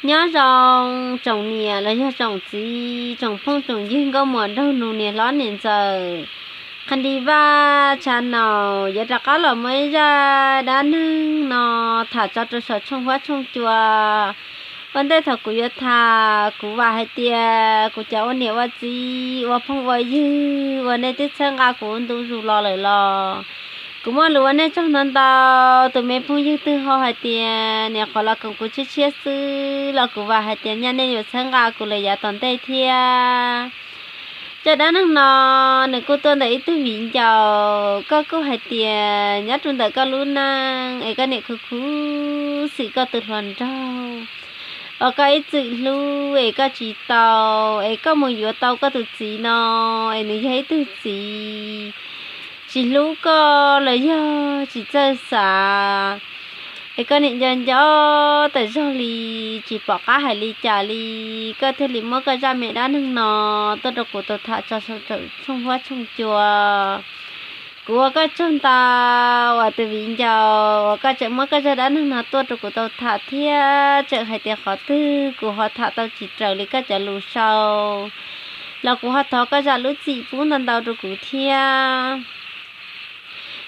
Nyob zoo tsoom niam los yog tsoom txiv, tsoom phooj tsoom ywg, nkauj muam nraug nus, niam hlob niam ntxawm. Qha Nri Vaj tshav naus yuav rov qab los muaj ib zaj dab neeg no tham tso rau saum tshooj huab tshooj cua. Ua ntej thaum kuv yuav tham, kuv vam hais tias kuv cov ua niam ua txiv, ua phooj ua ywg uas nej twb txhawb nqa kuv ntu zus los lawm los kuv muaj lus ua nej tsaug ntau ntau. Tus me phooj ywg twg ho hais tias niam qhuav los koom kuv tshiab tshiab xwb los kuv vam hais tias nyaj nej yuav txhawb nqa kuv lawm yav tom ntej thiab. Zaj dab neeg no nws kuj tuaj ntawm ib tug viv ncaus, koj kuj hais tias nyob rau ntawm koj lub neej es koj niam khuv khuv xim koj tus hluas nraug uas koj ib txwm hlub es koj tsis tau, es koj mus yuav tau koj tus txiv no es nws yog ib tug txiv tsis hlub koj los yog tsis txawj xav, es koj niam nco nco tawm zog li tsis pom qab hais li cas li, koj thiaj li muab koj zaj me dab neeg no tuaj rau kuv tau tham tso tshooj huab tshooj cua. Kuv ua koj tsaug ntau uas tus viv ncaus uas koj tseem muab koj zaj dab neeg no tuaj rau kuv tau tham thiab tseem hais tias qhov twg kuv ho tham tau tsis raws li koj cov lus sau los kuv ho thov koj zam lub txim pub ntau ntau rau kuv thiab.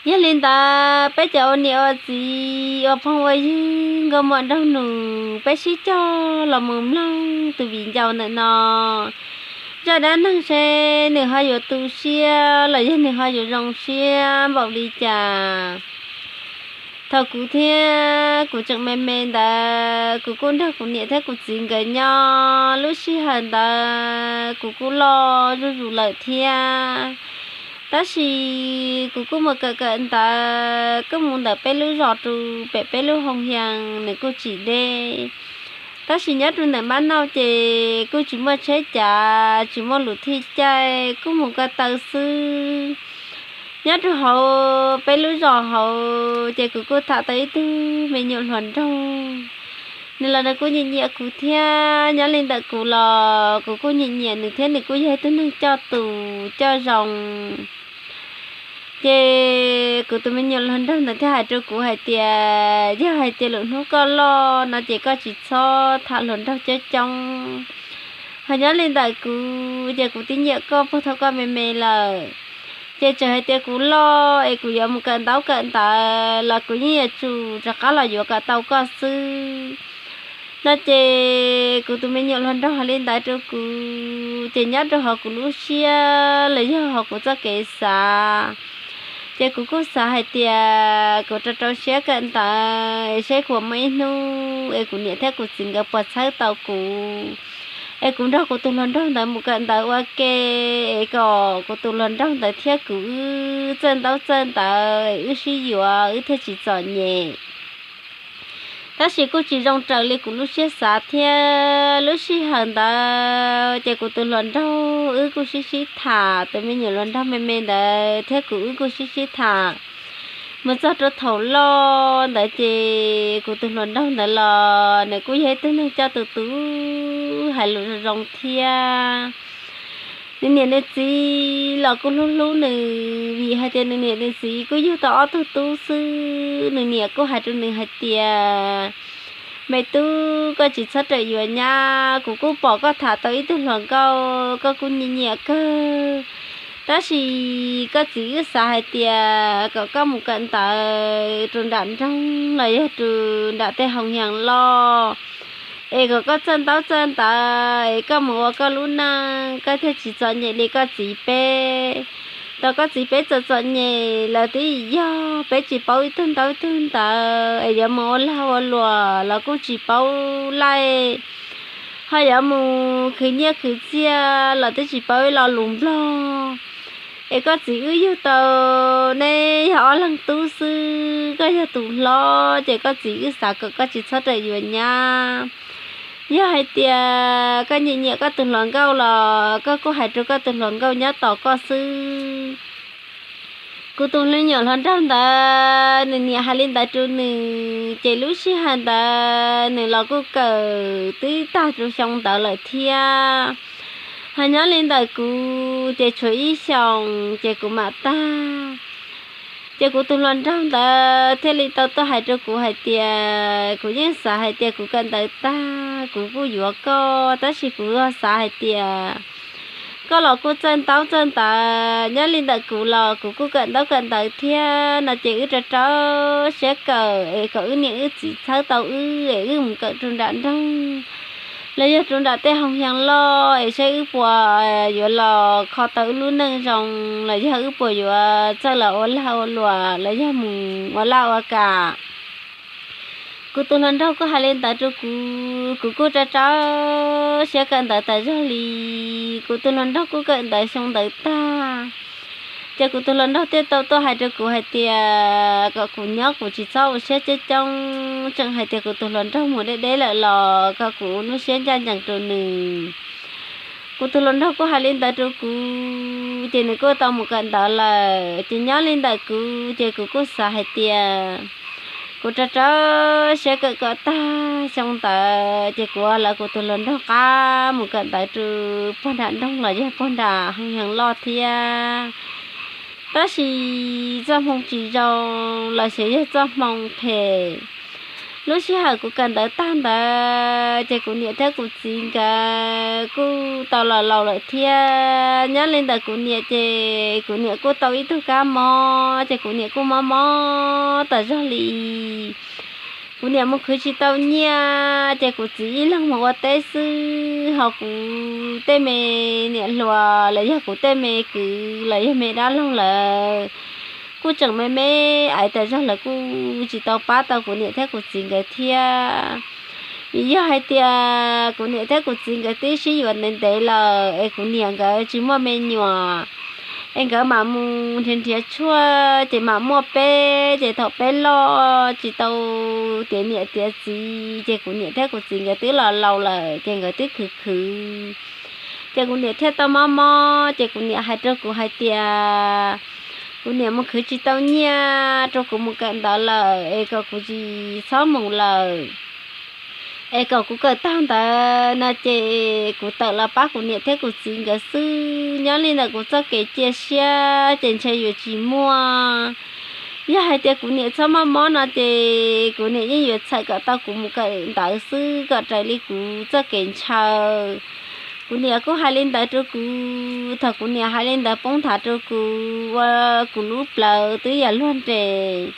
Yog li ntawd peb cov ua niam ua txiv, ua phooj ua ywg, nkauj muam nraug nus, peb sib cog los mus mloog tus viv ncaus ntawm no zaj dab neeg seb nws ho yuav tu siab los yog nws ho yuav zoo siab npaum li cas. Thaum kuv thiab kuv tseem me me ntawd kuv kuj nrog kuv niam thiab kuv txiv nkawd nyob. Lub sij hawm ntawd kuv kuj loj zuj zus lawm thiab, tab sis kuv kuj mus kawm kawm ntawv kuj mus ntawm peb lub zos rau pem peb lub hoo hias nws kuj tsis deb. Tab sis nyob rau ntawm npab nauj ces kuj tsis muaj tsheb cav, tsis muaj lus thij caij, kuj mus ko taw xwb. Nyob rau hauv peb lub zos hauv ces kuv kuj tham tau ib tug me nyuam hluas nraug. Nws los nws kuj nyiam nyiam kuv thiab, nyob li ntawm kuv los kuv kuj nyiam nyiam nws thiab, nws kuj yog ib tug neeg coj tus coj zoo. Ces kuv tus me nyuam hluas nraug ntawd thiaj hais rau kuv hais tias, yog hais tias lwm hnub koj loj no ces koj tsis txhob tham hluas nraug coob coob. Ho nyob li ntawm kuv ces kuv twb nyiam koj puag thaum koj me me lawm. Ces txawm hais tias kuv loj es kuv yuav mus kawm ntaub kawm ntawv los kuv yeej yuav tsum rov qab los yuav kom tau koj xwb. No ces kuv tus me nyuam hluas nraug hais li ntawd rau kuv, ces nyob rau hauv kuv lub siab los yog hauv kuv txoj kev xav, ces kuv kuj xav hais tias kuv rau rau siab kawm ntawv es seb kuv muaj ib hnub es kuv niam thiab kuv txiv nkawd puas txhawb tau kuv, es kuv nrog kuv tus hluas nraug ntawd mus kawm ntawv ua ke, es kom kuv tus hluas nraug ntawd thiab kuv wb txawj ntaub txawj ntawv es wb sib yuav wb thiaj tsis txom nyem. Tab sis kuj tsis zoo raws li kuv lub siab xav thiab. Lub sij hawm ntawd ces kuv tus hluas nraug wb kuj sib sib tham, tus me nyuam hluas nraug me me ntawd thiab kuv wb kuj sib sib tham. Mus txog rau thaum loj ntawd ces kuv tus hluas nraug ntawd los nws kuj yog ib tug neeg coj tus tub hais lus zoo zoo thiab. Nws niam nws txiv los kuj hlub hlub nws, vim hais tias nws niam nws txiv kuj yug tau ob tug tub xwb. Nws niam kuj hais rau nws hais tias, me tub, koj tsis txhob rawm yuav nyab, kuv kuj pom koj tham tau ib tug hluas nkauj, koj kuj nyiam nyiam kawg. Tab sis koj txiv wb xav hais tias kom koj mus kawm ntawv rau nram nroog los yog rau nram tej hoo yas loj, es kom koj txawj ntaub txawj ntawv es koj mus ua koj lub neej, koj thiaj tsis txom nyem li koj txiv peb. Tau koj txiv peb txom txom nyem, lawv twb yog peb tsis paub ib tug ntaub ib tug ntawv, es yuav mus ua lag ua luam los kuj tsis paub laij, ho yuav mus khwv nyiaj khwv txiaj los twb tsis paub ib lo lus Nplog. Es koj txiv wb yug tau neb yog ob leeg tub xwb, koj yog tus hlob, ces koj txiv wb xav kom koj tsis txhob rawm yuav nyab. Yog hais tias koj nyiam nyiam koj tus hluas nkauj los koj kuj hais rau koj tus hluas nkauj nyob tos koj xwb. Kuv tus me nyuam hluas nraug ntawd nws niam hais li ntawd rau nws, ces lub sij hawm ntawd nws los kuj kawm twb tag rau xyoo ntawd lawm thiab. Ho nyob li ntawm kuv ces tshuav ib xyoos ces kuv mam tag. Ces kuv tus hluas nraug ntawd thiaj li tau tuaj hais rau kuv hais tias, kuv yeej xav hais tias kuv kawm ntawv tag kuv kuj yuav koj, tab sis kuv xav hais tias koj los kuj txawj ntaub txawj ntawv, nyob li ntawm kuv los kuv kuj kawm ntaub kawm ntawv thiab no ces wb rau rau siab kawm es kom wb niam wb txiv txhawb tau wb es wb mus kawm rau nram nroog los yog rau nram tej hoo yaa loj es saib wb puas yuav los kho tau wb lub neej zoo los yog wb puas yuav txawj los ua lag ua luam los yog mus ua laj ua kam. Kuv tus hluas nraug kuj hais li ntawd rau kuv, kuv kuj rau rau siab kawm ntawv tas zog li. Kuv tus hluas nraug kuj kawm ntawv xyoo ntawd tag, ces kuv tus hluas nraug thiaj tau tuaj hais rau kuv hais tias kom kuv nyob kuv tsis txhob ua siab coob coob, tseem hais tias kuv tus hluas nraug mus deb deb lawm los kom kuv lub siab ncaj ncees rau nws. Kuv tus hluas nraug kuj hais li ntawd rau kuv ces nws kuj tau mus kawm ntawv lawm. Ces nyob li ntawm kuv ces kuv kuj xav hais tias kuv rau rau siab kawm kom tag xyoo ntawd ces kuv lawv kuv tus hluas nraug qab mus kawm ntawv rau puag nram nroog los yog puag nram hoo yaa loj thiab. Tab sis txoj hmoo tsis zoo los xyov yog txoj hmoo phem. Lub sij hawm kuv kawm ntawv tag ntawd ces kuv niam thiab kuv txiv nkawd kuj tau los laus lawm thiab. Nyob li ntawm kuv niam ces kuv niam kuj tau ib tug kab mob ces kuv niam kuj mob mob tas zog li. Kuv niam mus khwv tsis tau nyiaj ces kuv txiv ib leeg mus ua teb xwb, ho kuv tej me niam hluas los yog kuv tej me kwv los yog me dab laug lawm kuj tseem me me aiv tas zog lawm kuj tsis tau pab tau kuv niam thiab kuv txiv nkawd thiab. Vim yog hais tias kuv niam thiab kuv txiv nkawd twb sib yuav ntev ntev lawm es kuv niam nkawd tsis muaj me nyuam, es nkawd mam mus nrhiav nrhiav tshuaj ces mam muaj peb, ces thaum peb loj tsis tau tiav niam tiav txiv ces kuv niam thiab kuv txiv nkawd twb los laus lawm ces nkawd twb khwv khwv. Ces kuv niam thiaj tau mob mob ces kuv niam hais rau kuv hais tias kuv niam mus khwv tsis tau nyiaj rau kuv mus kawm ntawv lawm es kom kuv tsis txhob mus lawm, es kom kuv kawm tag ntawd no ces kuv tawm los pab kuv niam thiab kuv txiv nkawd xwb. Nyob li ntawm kuv txoj kev cia siab ces ntshe yuav tsis muaj. Yog hais tias kuv niam txhob mob mob no ces kuv niam yeej yuav txhawm kom tau kuv mus kawm ntawv xwb kom raws li kuv txoj kev ntshaw. Kuv niam kuj hais li ntawd rau kuv, thaum kuv niam hais li ntawd poob nthav rau kuv ua kuv lub plawv twb yog luag nres.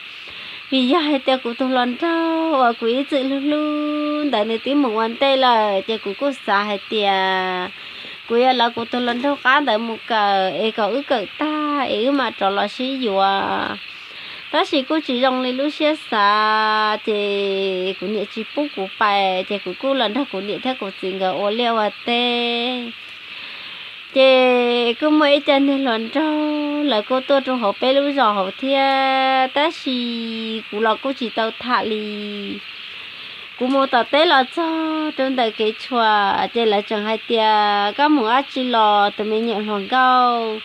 Vim yog hais tias kuv tus hluas nraug uas kuv ib txwm hlub hlub ntawd nws twb mus ua ntej lawm ces kuv kuj xav hais tias kuv yuav lawv kuv tus hluas nraug qab ntawd mus kawm es kom wb kawm tag es wb mam rov los sib yuav. Tab sis kuj tsis zoo li lub siab xav ces kuv niam tsis pub kuv pais ces kuv kuj los nrog kuv niam thiab kuv txiv nkawd ua liaj ua teb. Ces kuj muaj ib co niag hluas nraug lawv kuj tuaj rau hauv peb lub zos hauv thiab, tab sis kuv los kuj tsis tau tham li. Kuv mus tom teb los txog rau ntawm kev tshuam ces lawv tseem hais tias koj mus dab tsi los tus me nyuam hluas nkauj.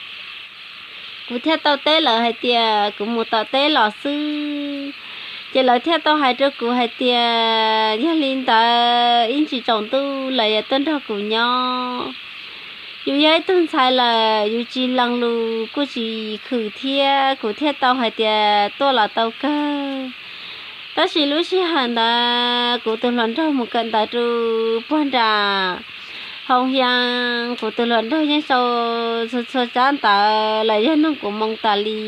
Kuv thiaj tau teb lawv hais tias kuv mus tom teb los xwb. Ces lawv thiaj tau hais rau kuv hais tias yog li ntawd ib ntsis tsaus ntuj lawv yuav tuaj nrog kuv nyob. Yus yog ib tug ntxhais lawm yus tsis lees lus kuj tsis khwm thiab, kuv thiaj tau hais tias tuaj los tau kawg. Tab sis lub sij hawm ntawd kuv tus hluas nraug mus kawm ntawv rau puag nram hoo yaa, kuv tus hluas nraug yeej sau txhua txhua tsab ntawv los yog nug kuv moo tas li.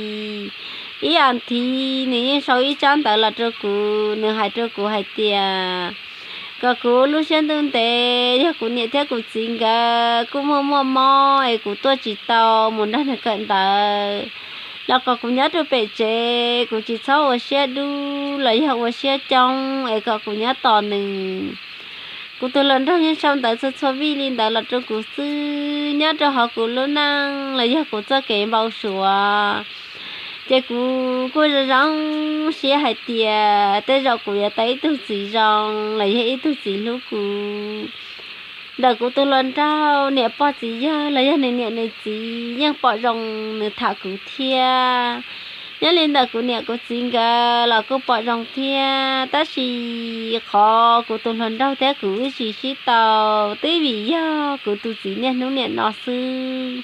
Ib as thiv nws yeej sau ib tsab ntawv los rau kuv, nws hais rau kuv hais tias kom kuv lub siab ntuj ntev, yog kuv niam thiab kuv txiv nkawd kuj muaj muaj mob es kuv tuaj tsis tau mus nrog nws kawm ntawv, los kom kuv nyob rau pem tsev, kuv tsis txhob ua siab dub los yog ua siab coob es kom kuv nyob tos nws. Kuv tus hluas nraug yeej sau ntawv txhua txhua vij li ntawd los rau kuv xwb, nyob rau hauv kuv lub neej los yog kuv txoj kev npau suav, ces kuv kuj zoo zoo siab hais tias tej zaum kuv yuav tau ib tug txiv zoo los yog ib tug txiv hlub kuv. Ntawm kuv tus hluas nraug niam pog txiv yawg los yog nws niam nws txiv yeej pom zoo nws tham kuv thiab. Nyob li ntawm kuv niam kuv txiv nkawd los kuj pom zoo thiab, tab sis qhov kuv tus hluas nraug thiab kuv wb tsis sib tau twb vim yog kuv tus txiv niaj hnub niam no xwb.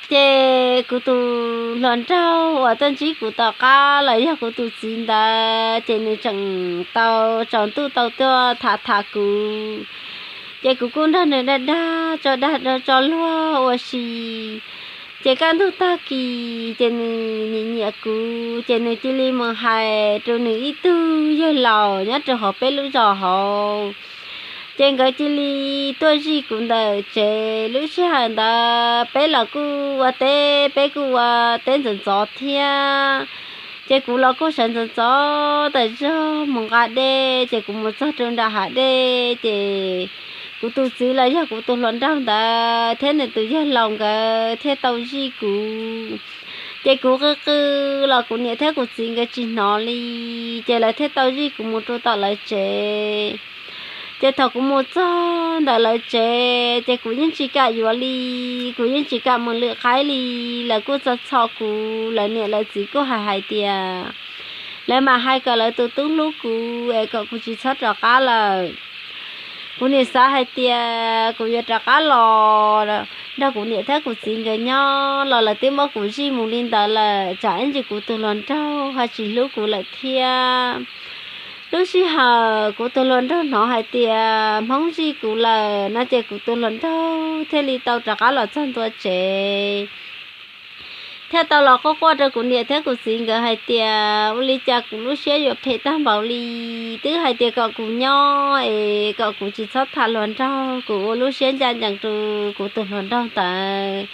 Ces kuv tus hluas nraug uas tuaj ntsib kuv tom qab los yog kuv tus txiv ntawd ces nws tseem tau tsaus ntuj tau tuaj tham tham kuv. Ces kuv kuj nrog nws dag dag tso dag tso luag ua si. Ces kaj ntug tag kis ces nws nyiam nyiam kuv ces nws cia li mus hais rau nws ib tug yawg laus nyob rau hauv peb lub zos hauv. Ces nkawd cia li tuaj zij kuv ntawm tsev. Lub sij hawm ntawd peb los kuj ua teb, peb kuj ua teb ntxov ntxov thiab. Ces kuv los kuj sawv ntxov ntxov tas zog mus nqa dej, ces kuv mus txog rau nram hav dej ces kuv tus txiv los yog kuv tus hluas nraug ntawd thiab nws tus yawg laus nkawd thiaj tau zij kuv. Ces kuv qw qw los kuv niam thiab kuv txiv nkawd tsis hnov li, ces lawv thiaj tau zij kuv mus rau tom lawv tsev. Ces thaum kuv mus txog ntawm lawv tsev ces kuv yeej tsis kam yuav li, kuv yeej tsis kam mus lwm qaib li. Lawv kuj txo txhom kuv, lawv niam lawv txiv kuj hais hais tias lawv mam hais kom lawv tus tub hlub kuv es kom kuv tsis txhob rov qab lawm. Kuv niam xav hais tias kuv yuav rov qab los nrog kuv niam thiab kuv txiv nkawd nyob los lawv twb muab kuv zij mus li ntawd lawm, tsam ib ntsis kuv tus hluas nraug ho tsis hlub kuv lawm thiab. Lub sij hawm kuv tus hluas nraug hnov hais tias Hmoob zij kuv lawm no ces kuv tus hluas nraug thiaj li tau rov qab los txog ntua tsev, thiaj tau los quaj quaj rau kuv niam thiab kuv txiv nkawd hais tias ua li cas kuv lub siab yuav phem tag npaum li, twb hais tias kom kuv nyob es kom kuv tsis txhob tham hluas nraug, kuv ua lub siab ncaj ncees rau kuv tus hluas nraug ntawd,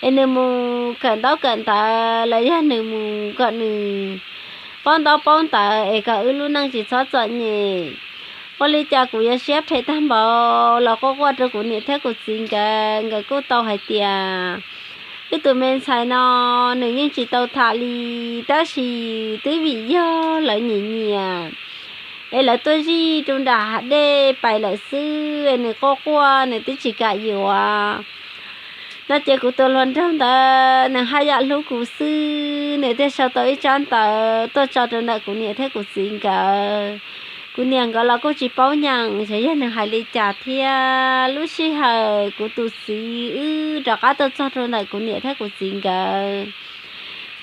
es nws mus kawm ntaub kawm ntawv los yog nws mus kom nws paub ntaub paub ntawv es kom wb lub neej tsis txhob txom nyem. Ua li cas kuv yuav siab phem tag npaum, los quaj quaj rau kuv niam thiab kuv txiv nkawd, nkawd kuj tau hais tias wb tus me ntxhais no nws yeej tsis tau tham li, tab sis twb vim yog lawv nyiam nyiam es lawv tuaj zij rau nram hav dej pais lawm xwb, nws quaj quaj nws twb tsis kam yuav no ces kuv tus hluas nraug ntawd nws haj yam hlub kuv xwb, nws thiaj sau tau ib tsab ntawv tuaj tso rau ntawm kuv niam thiab kuv txiv nkawd. Kuv niam nkawd los kuj tsis paub nyeem xyov yog nws hais li cas thiab. Lub sij hawm kuv tus txiv wb rov qab tuaj txog rau ntawm kuv niam thiab kuv txiv nkawd,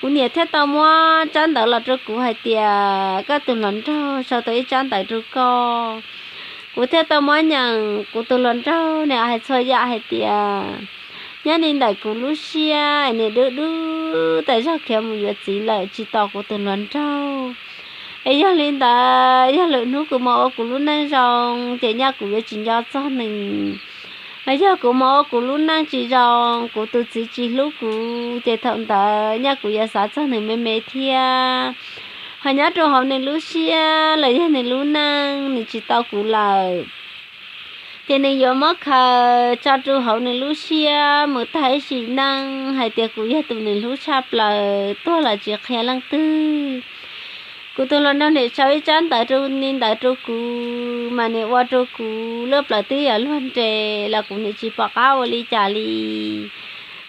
kuv niam thiaj tau muab tsab ntawv los rau kuv hais tias koj tus hluas nraug sau tau ib tsab ntawv rau koj. Kuv thiaj tau muab nyeem, kuv tus hluas nraug nws hais txhua yam hais tias nyob li ntawm kuv lub siab nws dub dub tas zog khiav mus yuav txiv lawm tsis tos kuv tus hluas nraug. Es yog li ntawd yog lwm hnub kuv mus ua kuv lub neej zoo ces nyaj kuv yuav tsis nco txog nws. Yog kuv mus ua kuv lub neej tsis zoo, kuv tus txiv tsis hlub kuv ces thaum ntawd nyaj kuv yuav xav txog nws me me thiab. Ho nyob rau hauv nws lub siab los yog nws lub neej nws tsis tau kuv lawm, ces nws yuav muab khaws tso rau hauv nws lub siab mus tag ib sim neej hais tias kuv yog tus nws hlub tshaj plaws tuag los tsis qhia leej twg. Kuv tus hluas nraug niam sau ib tsab ntawv rau ni ntawd rau kuv mas nws ua rau kuv lub plawv twb yuav luag nres los kuv niam tsis pom qab ua li cas li.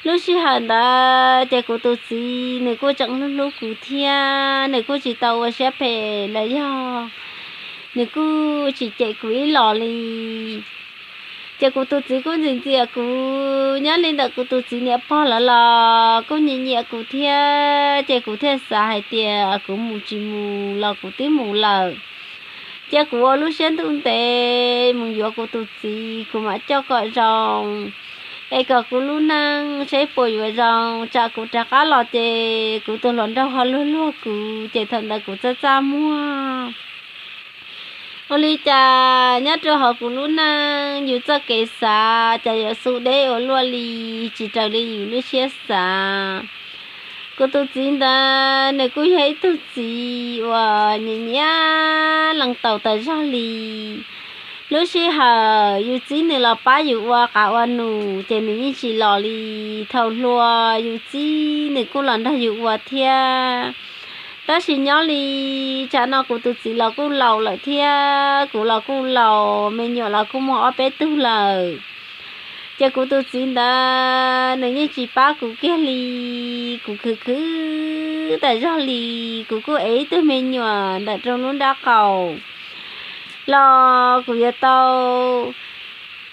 Lub sij hawm ntawd ces kuv tus txiv nws kuj tseem hlub hlub kuv thiab, nws kuj tsis tau ua siab phem los yog nws kuj tsis cem kuv ib los li. Ces kuv tus txiv kuj ntxias ntxias kuv, nyob li ntawm kuv tus txiv niam pog lawv los kuj nyiam nyiam kuv thiab, ces kuv thiaj xav hais tias kuv mus tsis mus los kuv twb mus lawm. Cia kuv ua lub siab ntuj ntev mus yuav kuv tus txiv, kuv mam coj kom zoo, es kom kuv lub neej seb puas yuav zoo, tsam kuv rov qab los ces kuv tus hluas nraug ho luag luag kuv ces thaum ntawd kuv txaj txaj muag. Ua li cas nyob rau hauv kuv lub neej yus txoj kev xav cas yuav xu deb ua luaj li, tsis raws li yus lub siab xav. Kuv tus txiv ntawd nws kuj yog ib tug txiv uas nyiam nyiam leej taus tas zog li. Lub sij hawm yus txib nws los pab yus ua qav ua num ces nws yeej tsis los li. Thaum hluas yus txib nws kuj los nrog yus ua thiab. Tab sis nyob li tsam no kuv tus txiv los kuj laus lawm thiab kuv los kuj laus, me nyuam los kuj muaj ob peb tug lawm. Ces kuv tus txiv ntawd nws yeej tsis pab kuv kiag li. Kuv khwv khwv tas zog li, kuv kuj ev ib tug me nyuam ntawm rau lub nrab qaum los kuv yuav tau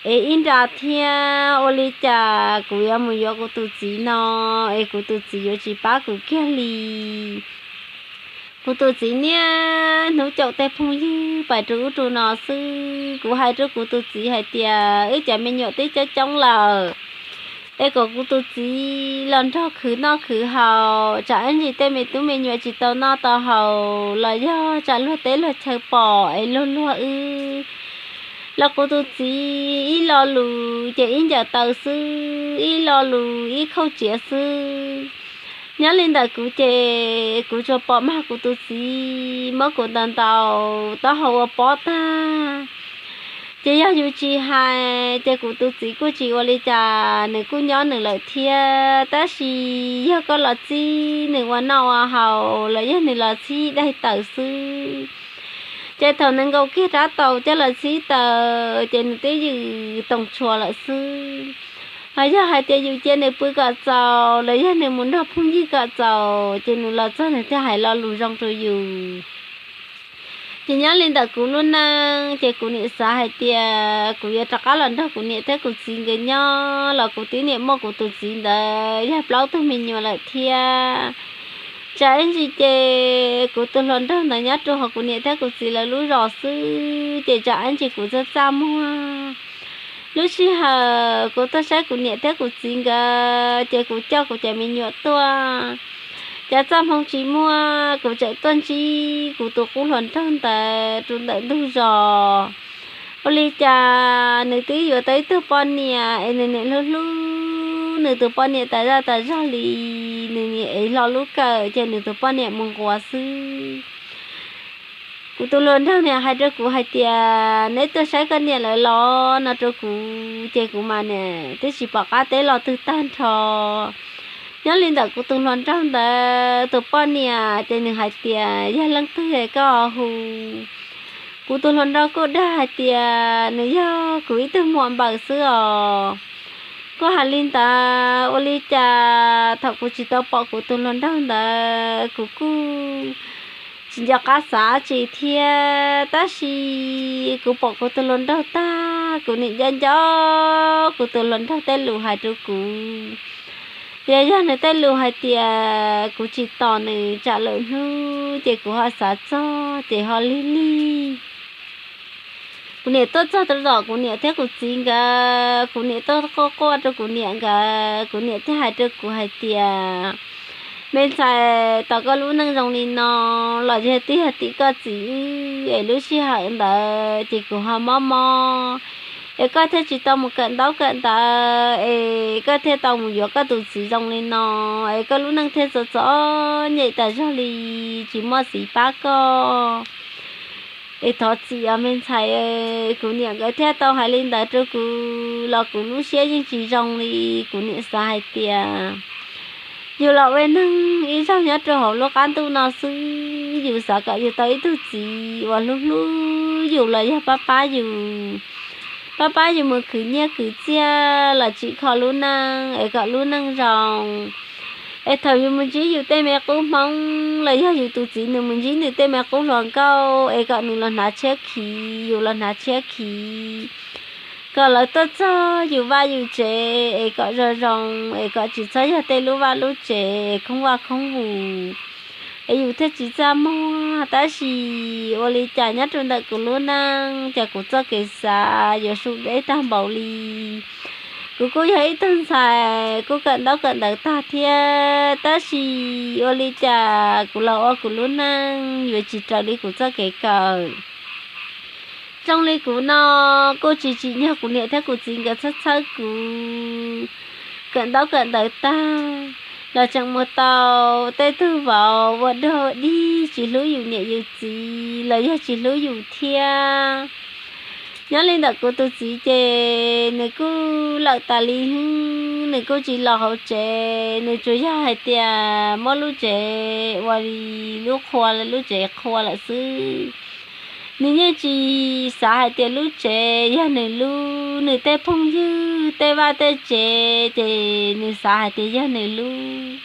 es ib nra thiab, ua li cas kuv yuav mus yuav kuv tus txiv no es kuv tus txiv yuav tsis pab kuv kiag li. Kuv tus txiv niaj hnub caum tej phooj ywg pais rau ub rau no xwb. Kuv hais rau kuv tus txiv hais tias wb cov me nyuam twb coob coob lawm, es kom kuv tus txiv los nrog khwv noj khwv haus, tsam ib ntsis tej me tub me nyuam tsis tau noj tau haus los yog tsam luag teb luag chaw pom es luag luag wb. Los kuv tus txiv ib lo lus ces ib ncaws taw xwb, ib lo lus ib khauj tsiav xwb. Nyob li ntawm kuv ces kuv tsuas pom mag kuv tus txiv muab kuv ntaus ntaus taub hau ua pob tag. Ces yog yus tsis hais ces kuv tus txiv kuj tsis ua li cas, nws kuj nyob nws lawm thiab. Tab sis yog koj los txib nws ua noj ua haus los yog nws los txhib daim taws xwb, ces thaum nws nkaus kiag rab taus coj los txhib taws ces nws twb ywm toos tshua lawm xwb. Hos yog hais tias yus cia nws pw kom txaus los yog nws mus nrog phooj ywg kom txaus ces nws los txog nws thiaj hais lo lus zoo rau yus. Ces nyob li ntawm kuv lub neej ces kuv niam xav hais tias kuv yuav rov qab los nrog kuv niam thiab kuv txiv nkawd nyob los kuv twb niam muaj kuv tus txiv ntawd yog plaub tug me nyuam lawm thiab. Tsam ib ntsis ces kuv tus hluas nraug ntawd nyob rau hauv kuv niam thiab kuv txiv lawv lub zos xwb, ces tsam ib ntsis kuv txaj txaj muag. Lub sij hawm kuv tuaj saib kuv niam thiab kuv txiv nkawd ces kuv coj kuv cov me nyuam tuaj. Cov txoj hmoo tsis muaj, kuv tseem tuaj ntsib kuv tus qub hluas nraug ntawd rau ntawm ntug zos. Ua li cas nws twb yuav tau ib tug poj niam es nws niam hlub hlub nws tus poj niam tas zaj tas zog li. Nws niam ev hlo lub kawm ces nws tus poj niam mus nquas xwb. Kuv tus hluas nraug niam hais rau kuv hais tias, neb tuaj saib koj niam lawv los no rau kuv, ces kuv mas niam twb tsis pom qab teb los twg tag nrho. Nyob li ntawm kuv tus hluas nraug ntawd tus poj niam ces nws hais tias, yog leej twg es koj hu? Kuv tus hluas nraug kuj dag hais tias, nws yog kuv ib tug muam npaws xwb os. Kuj hais li ntawd ua li cas thaum kuv tsis tau pom kuv tus hluas nraug ntawd kuv kuj tsis nco qab xav tsi thiab, tab sis kuv pom kuv tus hluas nraug tag kuv niam nco nco kuv tus hluas nraug tej lus hais rau kuv. Yog, yog nws tej lus hais tias kuv tsis tos nws tsam lwm hnub ces kuv ho xav txog ces ho lig lig. Kuv niam tuaj txog rau tom kuv niam thiab kuv txiv nkawd, kuv niam tuaj quaj quaj rau kuv niam nkawd, kuv niam thiaj hais rau kuv hais tias, me ntxhais, tos koj lub neej zoo li no los yog twb yog tim koj txiv wb es lub sij hawm ntawd ces kuv ho mob mob es koj thiaj tsis tau mus kawm ntaub kawm ntawv es koj thiaj tau mus yuav koj tus txiv zoo li no es koj lub neej thiaj txom txom nyem tas zog li, tsis muaj txiv pab koj. Es thov txim os me ntxhais. Kuv niam nkawd thiaj tau hais li ntawd rau kuv los kuv lub siab yeej tsis zoo li. Kuv niam xav hais tias yus los ua neeg ib zaug nyob rau hauv lub qab ntuj no xwb, yus xav kom yus tau ib tug txiv uas hlub hlub yus los yog pab pab yus, pab pab yus mus khwv nyiaj khwv txiaj los tsim kho lub neej es kom lub neej zoo. Es thaum yus mus ntsib yus tej me qub hmoob los yog yus tus txiv nws mus ntsib nws tej me qub hluas nkauj es kom nws los hnav tshiab khiv, yus los hnav tshiab khiv, kom lawv tuaj txog yus vaj yus tsev es kom zoo zoo, es kom tsis txhob yog tej lub vaj lub tsev es khoob vaj khoob vus, es yus thiaj tsis txaj muag. Tab sis ua li cas nyob rau ntawm kuv lub neej ces kuv txoj kev xav yuav su deb tag npaum li. Kuv kuj yog ib tug ntxhais kuj kawm ntaub kawm ntawv tag thiab, tab sis ua li cas kuv los ua kuv lub neej yuav tsis raws li kuv txoj kev kawm. Zoo li kuv no kuj tsis tsim nyog kuv niam thiab kuv txiv nkawd txhawb txhawb kuv. Kawm ntaub kawm ntawv tag los tseem mus tau tej tug vauv ua dog ua dig tsis hlub yus niam yus txiv los yog tsis hlub yus thiab. Nyob li ntawm kuv tus txiv ces nws kuj lawm tas li, nws kuj tsis los hauv tsev, nws tsuas yog hais tias muab lub tsev ua li lub qhua, lub tsev qhua lawm xwb. Nws yeej tsis xav hais tias lub tsev yog nws lub, nws tej phooj ywg tej vaj tej tsev ces nws xav hais tias yog nws lub.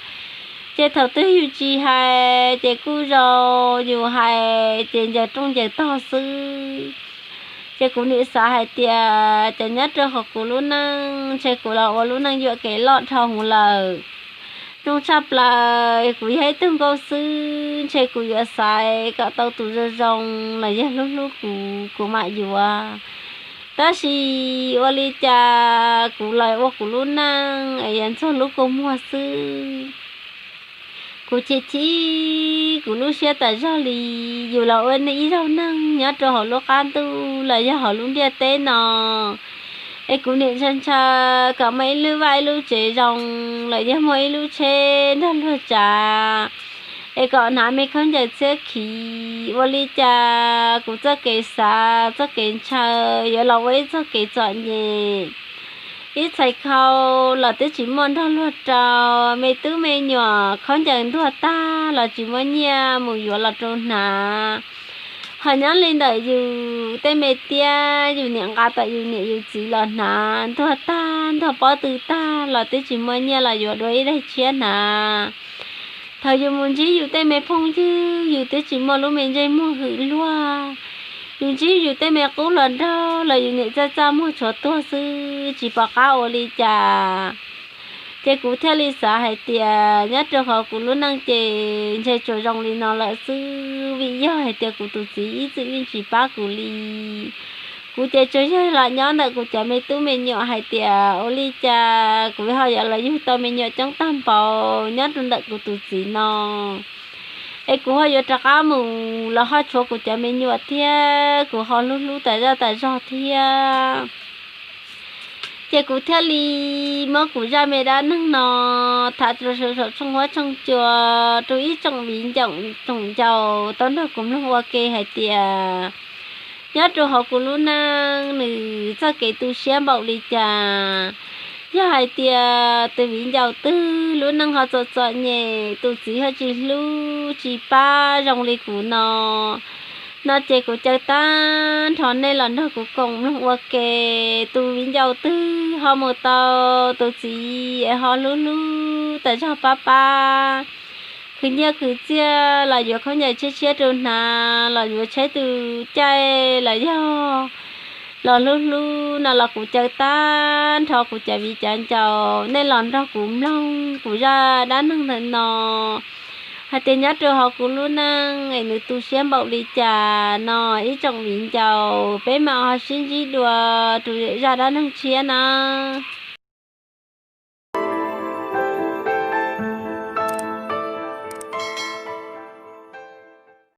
Ces thaum twg yus tsis hais ces kuj zoo, yus hais ces ncaws rooj ncaws tog xwb. Ces kuv nim xav hais tias ces nyob rau hauv kuv lub neej ntshe kuv los ua lub neej yuam kev loj dhau hwv lawm. Zoo tshaj plaws kuv yog ib tug nkauj xwb, ntshe kuv yuav xaiv kom tau tus zoo zoo los yog hlub hlub kuv, kuv mam yuav. Tab sis ua li cas kuv los ua kuv lub neej es yuav ntxuag lub kua muag xwb. Kuv chim chim kuv lub siab tas zog li. Yus los ua ib zaug neeg nyob rau hauv lub qab ntuj los yog hauv lub ntiaj teb no, es kuv nim ntshaw ntshaw kom muaj ib lub vaj ib lub tsev zoo, los yog muaj ib lub tsheb nrog luag tsav, es kom hnav me khaub ncaws txhiab khiv. Ua li cas kuv txoj kev xav txoj kev ntshaw yuav los ua ib txoj kev txom nyem. Ib txhais khau los twb tsis muaj nrog luag rau, me tub me nyuam khaub ncaws ntuag tag los tsis muaj nyiaj mus yuav los rau hnav. Ho nyob li ntawm yus tej me tiab, yus niam nqa tom yus niam yus txiv los hnav ntuag tag ntuag pob tw tag los twb tsis muaj nyiaj los yuav dua ib daim tshiab hnav. Thaum yus mus ntsib yus tej me phooj ywg, yus twb tsis muaj lub me ntsej muag hwm luag. Yus ntsib yus tej me qub hluas nraug los yus niam txaj txaj muag tshuav tuag xwb, tsis pom qab ua li cas. Ces kuv thiaj li xav hais tias nyob rau hauv kuv lub neej ces ntshe tsuas zoo li no lawm xwb, vim yog hais tias kuv tus txiv ib txwm yeej tsis pab kuv li. Kuv ces tsuas yog los nyob ntawm kuv cov me tub me nyuam hais tias ua li cas kuv ho yuav los yug tau me nyuam coob tag npaum nyob rau ntawm kuv tus txiv no. Es kuv ho yuav rov qab mus los ho tshuav kuv cov me nyuam thiab, kuv ho hlub hlub tas zaj tas zog thiab. Ces kuv thiaj li muab kuv zaj me dab neeg no tham rau saum tshooj huab tshooj cua rau ib tsoom viv ncaus tsoom ncaus tau nrog kuv mloog ua ke hais tias nyob rau hauv kuv lub neej nws txoj kev tu siab npaum li cas. Yog hais tias tus viv ncaus twg lub neej ho txom txom nyem, tus txiv ho tsis hlub tsis pab zoo li kuv no, no ces kuv caw tag nrho nej los nrog kuv koom mloog ua ke. Tus viv ncaus twg ho mus tau tus txiv es ho hlub hlub tas zog pab pab, khwv nyiaj khwv txiaj los yuav khaub ncaws tshiab tshiab rau hnav, los yuav tsheb tus caij los yog los hlub hlub no los kuv caw tag nrho kuv cov viv cov ncaus nej los nrog kuv mloog kuv zaj dab neeg ntawm no hais tias nyob rau hauv kuv lub neej es nws tu siab npaum li cas no. Ib tsoom viv ncaus peb mam ho sib ntsib dua rau zaj dab neeg tshiab na.